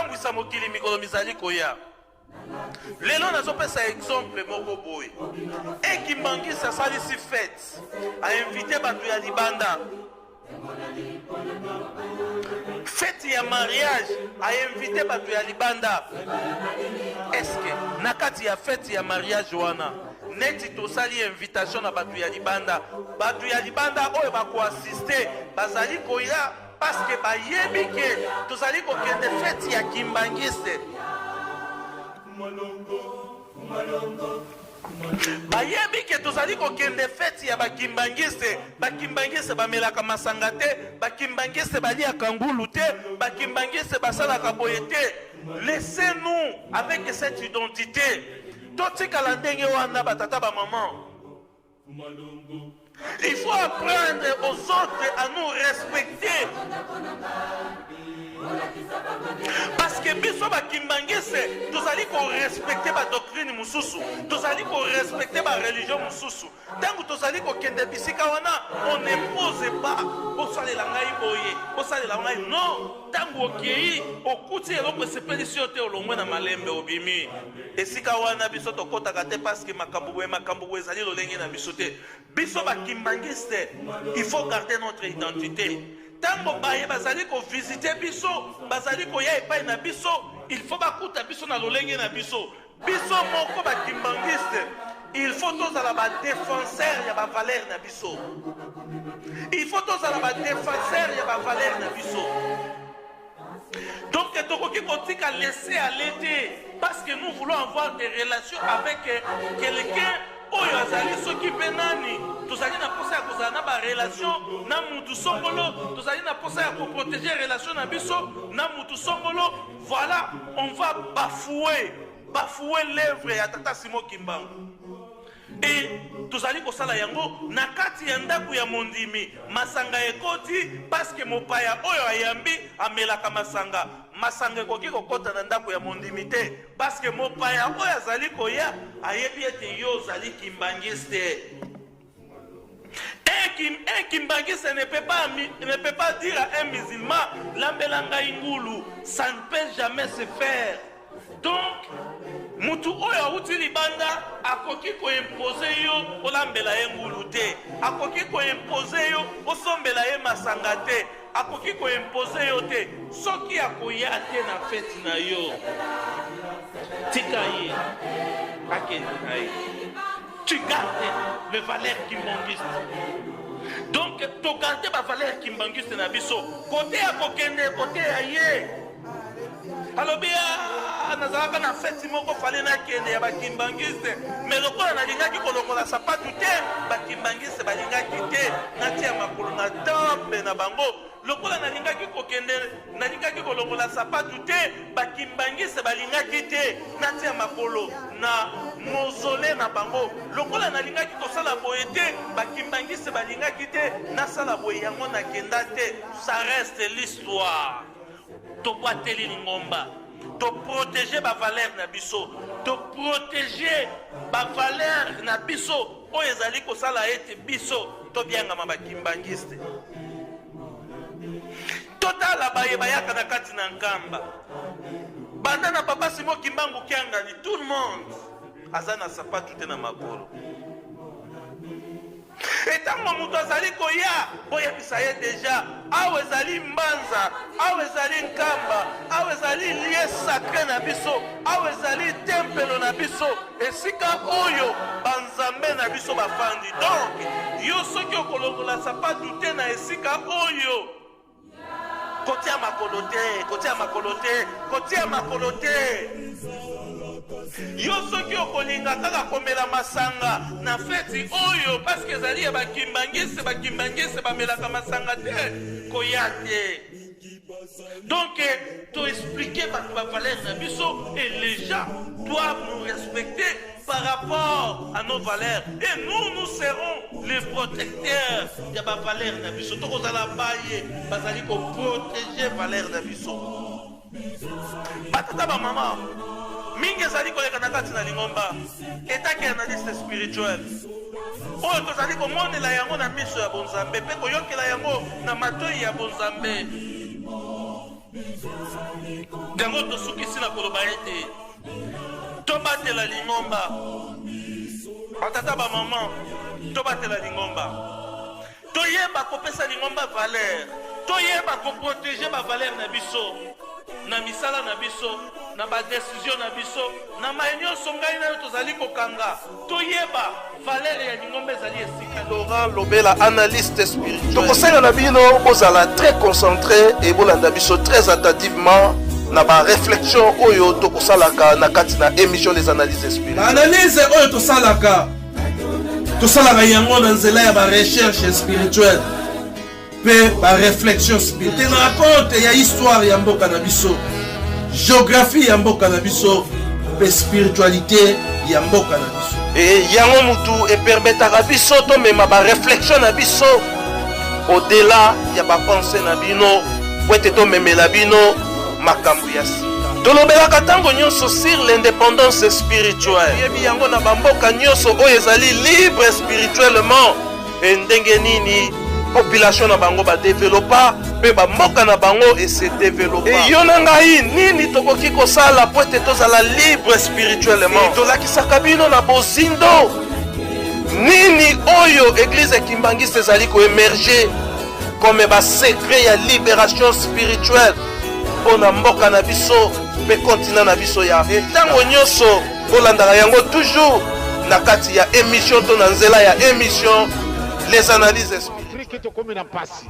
kotambwisa mokili mikolo mizali koya. Lelo nazopesa exemple moko boye. Ekimbanguiste asalisi fete, a invite bato ya libanda. Fete ya mariage, a invite bato ya libanda. Est-ce na kati ya fete ya mariage wana neti tosali invitation na bato ya libanda, bato ya libanda oyo bakoasiste bazali koya parce que bayebi ke tozali kokende fete ya kimbanguiste. Bayebi ke tozali kokende feti ya bakimbangiste. Bakimbangiste bamelaka masanga te, bakimbangiste baliaka ngulu te, bakimbangiste basalaka boye te. Laissez-nous avec cette identité. Totikala ndenge wana batata ba maman. Il faut apprendre aux autres à nous respecter. Parce que biso ba kimbanguiste tozali ko respecter ba doctrine mususu, tozali ko respecter ba religion mususu. Tango tozali kokende bisika wana, on n'impose pas bosalela ngai boye, bosalela ngai non. Tango okei okuti eloko esepelisi yo te, olongwe na malembe obimi. Esika wana biso tokotaka te parce que makambo boye makambo boye ezali lolenge na biso te. Biso ba kimbanguiste il faut garder notre identite. Tango baye bazali ko visiter biso, bazali koya epai na biso, il faut bakuta biso na lolenge na biso. Biso moko ba kimbanguiste il faut tozala ba defenseur ya ba valeur na biso. Il faut tozala ba defenseur ya ba valeur na biso. Donc tokoki kotika laisser aller te parce que nous voulons avoir des relations avec quelqu'un oyo azali soki mpe nani. Tozali na posa ya kozala na ba relation na mutu songolo, tozali na posa ya koprotéger relation na biso na mutu songolo. Voilà, on va bafouer, bafouer l'œuvre ya tata Simon Kimbangu. Et tozali kosala yango na kati ya ndako ya mondimi. Masanga ekoti parce que mopaya oyo ayambi amelaka masanga. Masanga ekoki kokota na ndako ya mondimi te parce que mopaya oyo azali koya ayebi ete yo ozali kimbanguiste. Un kimbanguiste ne peut pas dire à un musulman lambela ngai ngulu, ça ne peut jamais se faire. Donc mutu oyo awuti libanda akoki koimpose yo olambela ye ngulu te, akoki koimpose yo osombela ye masanga te, akoki koimpose yo te. Soki akoya te na fete na yo, tika ye akende na ye. Tu gardes les valeurs kimbanguistes. Donc to garder ba valeurs kimbanguistes na biso. Kote ya kokende, kote ya ye. Alobi ah, nazalaka na feti moko fale nakende ya bakimbangiste, me lokola nalingaki kolongola sapatu te, bakimbangiste balingaki te natia makolo na temple na bango. Lokola nalingaki kokende, nalingaki kolongola sapatu te, bakimbangiste balingaki te natia makolo na mausolee na bango. Lokola nalingaki kosala boye te, bakimbangiste balingaki te nasala boye, yango nakenda te. Ça reste l'histoire. Tobateli lingomba, to protéger ba valeurs na biso, to protéger ba valeurs na biso oyo ezali kosala ete biso tobiangama bakimbangiste. Totala baye bayaka na kati na Nkamba, banda na papa Simon Kimbangu Kiangani, tout le monde aza na sapatu te na makolo. Etango moto azali koya, boyebisa ye deja, awa ezali Mbanza, awa ezali Nkamba, awa ezali lieu sacre na biso, awa ezali tempelo na biso, esika oyo banzambe na biso bafandi. Donc yo soki okolongola sapatu te na esika oyo, kotia makolo te, kotia makolo te, kotia makolo te. Yo soki okolinga kaka komela masanga na feti oyo parce que ezali ya bakimbangiste, bakimbangiste bamelaka masanga te, koya te. Donc to expliquer bato ba valeur na biso et les gens doivent nous respecter par rapport à nos valeurs et nous, nous serons les protecteurs ya ba valeur na biso. Tokozala baye bazali ko protéger valeur na biso. Batata ba mama mingi ezali koleka na kati na lingomba etaki analyste spirituel oyo tozali komonela yango na miso ya bonzambe mpe koyokela yango na matoi ya bonzambe. Yango tosukisi na koloba ete tobatela lingomba. Batata, bamama, tobatela lingomba, toyeba kopesa lingomba valeur, toyeba koprotéger bavaleur na biso na misala na biso, na badécision na biso, na maye nyonso ngai na yo tozali kokanga. Toyeba valeur ya lingomba ezali esika. Laurent Lobela, analyste spirituel. Tokosenga na bino bozala très concentré et bolanda biso très attentivement na baréflexion oyo tokosalaka na kati na émission Les Analyses Spirituelles. Baanalyse oyo tosalaka, tosalaka yango na nzela ya barecherche spirituelle mpe baréflexion spirituelle. Tenaka compte ya histoire ya mboka na biso, géographie ya mboka na biso mpe spiritualité ya mboka na biso. E yango mutu epermetaka biso tomema baréflexion na biso au-delà ya bapensées na bino, po ete tomemela bino makambo ya sika. Tolobelaka ntango nyonso sur l'indépendance spirituelle. Yebi yango na bamboka nyonso oyo ezali libre spirituellement e ndenge nini population na bango badéveloppa mpe bamboka na bango ese développa. E yo na ngai, nini tokoki kosala po ete tozala libre spirituellement? E tolakisaka bino na bozindo nini oyo église kimbangiste ezali koémerger comme basecret ya libération spirituelle mpo na mboka na biso mpe continent na biso ya ntango nyonso. Bolandaka yango toujours na kati ya émission to na nzela ya émission Les Analyses Spirituelles. Afrique, tokomi na mpasi.